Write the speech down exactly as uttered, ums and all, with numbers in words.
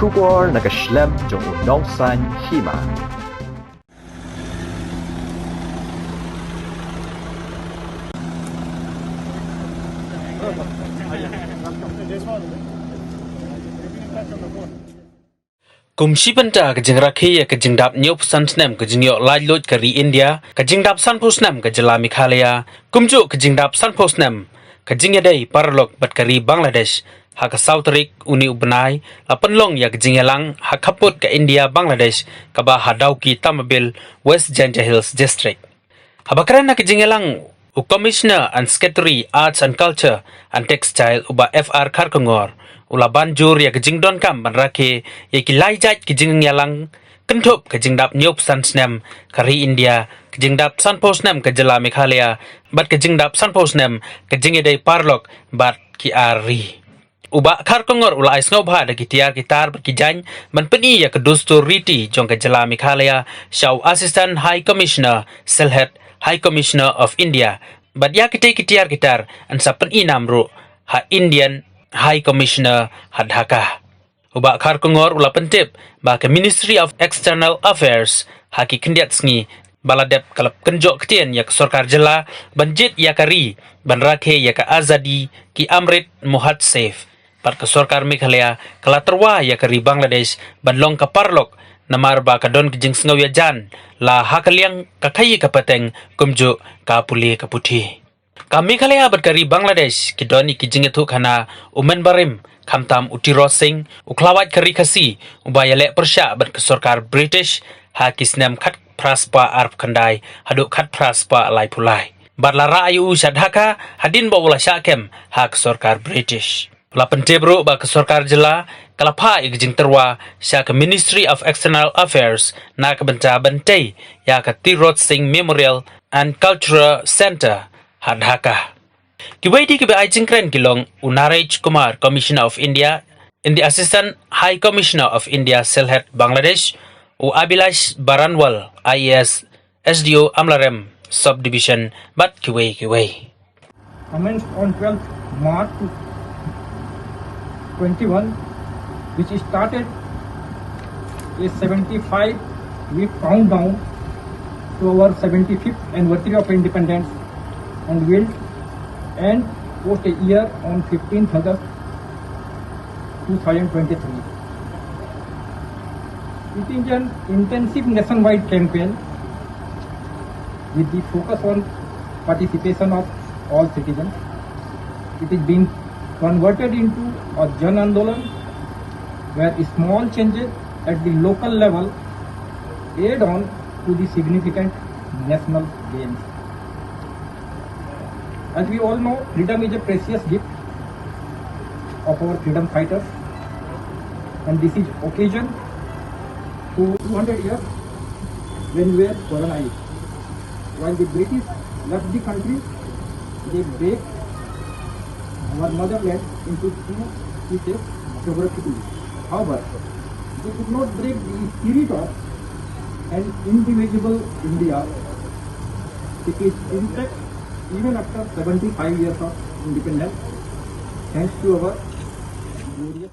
Khubor na ka shlem jong u nongsan hima. Kum shi bynta ka jingrakhe ïa ka jingdap hynñiewphew san snem ka jingïoh laitluid ka ri India, ka jingdap sanphew snem ka jylla Meghalaya, kumjuh ka jingdap sanphew snem ka jingïadei paralok bad ka ri Bangladesh, ha ka saw tarik une u bnai la pynlong ïa ka jingïalang ha khappud ka India Bangladesh kaba ha Dawki Tamabil, West Jaintia Hills District. Haba kren ha ka jingïalang, u Commissioner and Secretary Arts and Culture and Textile, u Bah F R Kharkongor, u la ban jur ïa ka jingdonkam ban rakhe ïa ki lai jait ki jingïalang kynthup ka jingdap hynñiewphew san snem ka ri India, ka jingdap sanphew snem ka jylla Meghalaya, bad ka jingdap sanphew snem ka jingïadei paralok bad ki ar ri. U Bah Kharkongor u la ai sngewbha da ki tiar ki tar bad ki jaiñ ban pyni ïa ka dustur riti jong ka jylla Meghalaya sha u Assistant High Commissioner Sylhet, High Commissioner of India, bad ïa kitei ki tiar ki tar yn sa pyni nam ruh ha Indian High Commissioner ha Dhaka. U Bah Kharkongor u la pyntip ba ka Ministry of External Affairs ha ki khyndiat sngi ba la dep ka la kynjoh ktien ïa ka sorkar jylla ban jied ïa ka ri ban rakhe ïa ka Azadi Ki Amrit Mahotsav, bad ka sorkar Meghalaya ka la tyrwa ïa ka ri Bangladesh ban long ka paralok, namar ba ka don ka jingsngew ïajan la ha ka liang ka khaii ka pateng kumjuh ka pule ka puthi. Ka Meghalaya bad ka ri Bangladesh ki don ïa ki jingïathuhkhana umynbarim, khamtam u Tirot Sing, u khlawait ka ri Khasi, uba ïaleh pyrshah bad ka sorkar British ha ki snem khatphra spah arphew khyndai haduh khatphra spah laiphew lai, bad la rah ïa u sha Dhaka hadien ba u la shah kem ha ka sorkar British. La pyntip ruh ba ka sorkar jylla ka la phah ïa ka jingtyrwa sha ka Ministry of External Affairs na ka bynta ban tei ïa ka Tirot Sing Memorial and Cultural Centre ha Dhaka. Kiwei de kiba ai jingkren ki long u Naresh Kumar, Commissioner of India, in the Assistant High Commissioner of India, Sylhet, Bangladesh, u Abhilash Baranwal, I A S, S D O Amlarem Subdivision, bad kiwei kiwei. Commenced on twelfth March twenty-one, which started a seventy-five week countdown to our seventy-fifth anniversary of independence, and will end post a year on fifteenth August two thousand twenty-three. It is an intensive nationwide campaign with the focus on participation of all citizens. It is being converted into a Jan Andolan, where small changes at the local level add on to the significant national gains. As we all know, freedom is a precious gift of our freedom fighters, and this is occasion to two hundred years when we were colonized. While the British left the country, they break our motherland into two pieces geographically. However, they could not break the spirit of an indivisible India. It is intact even after seventy-five years of independence, thanks to our glorious